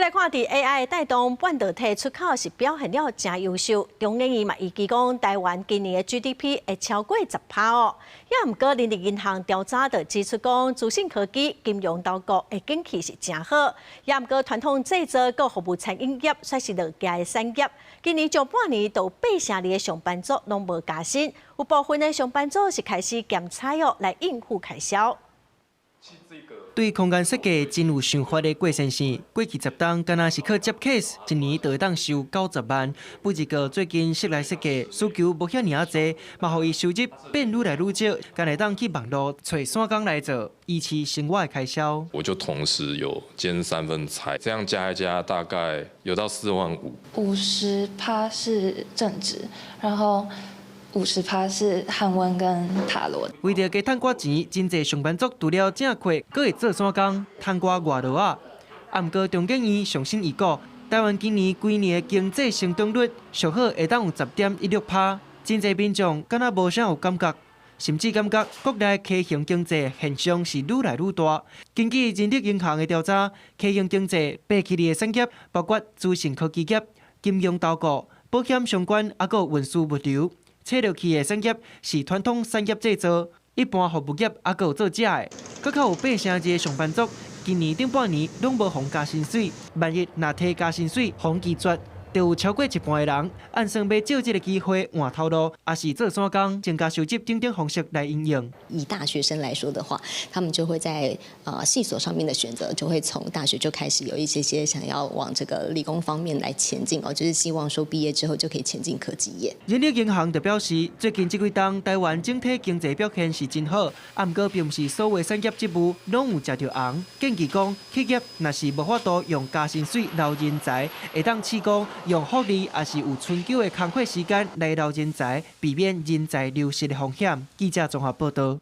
來看，佇 AI 帶動半導體出口是表現了誠優秀。中研院嘛預計講，台灣今年的 GDP 會超過10%哦。也毋過，人力銀行調查就指出講，資訊科技、金融投顧的景氣是誠好。也毋過，傳統製造佮服務餐飲業煞是落行的產業。今年上半年有八成二的上班族攏無加薪，有部分的上班族是開始兼差哦，來應付開銷。對空間設計真有想法的郭先生，過去10冬敢若是靠接 case，一年就會當收90萬。不過最近室內設計需求無遐爾仔濟，嘛予伊收入變愈來愈少，敢會當去網路揣散工來做，維持生活的開銷。我就同時有兼三份差，這樣加一加大概有到4萬5。 50%是正職，然後50%是韓文跟塔羅。為著加趁寡錢，真濟上班族除了正課，閣會做散工，趁寡外勞仔。啊，毋過中研院上新預估，台灣今年規年的經濟成長率上好會當有10.16%。真濟民眾敢若無啥有感覺，甚至感覺國內畸形經濟現象是愈來愈大。根據人力銀行的調查，畸形經濟爬起來的產業包括資訊科技業、金融投顧、保險相關，抑閣運輸物流。切落去的產業是傳統產業製造、一般服務業，抑閣有做食的。閣較有八成二的上班族，今年頂半年攏無予加薪水。萬一若提加薪水，予拒絕，就有超過一半的人按算欲藉這个機會換頭路，抑是做散工，增加收入等等方式來應用。以大學生來說的話，他們就會在系所上面的選擇，就會從大學就開始有一些些想要往這個理工方面來前進哦，就是希望說畢業之後就可以前進科技業。人力銀行就表示，最近這幾冬台灣整體經濟表現是真好，啊，毋過並毋是所有產業職務攏有食著紅。建議講，企業若是無法度用加薪水留人才，會當試講用福利，抑是有春秋的工課時間來留人才，避免人才流失的風險。記者綜合報道。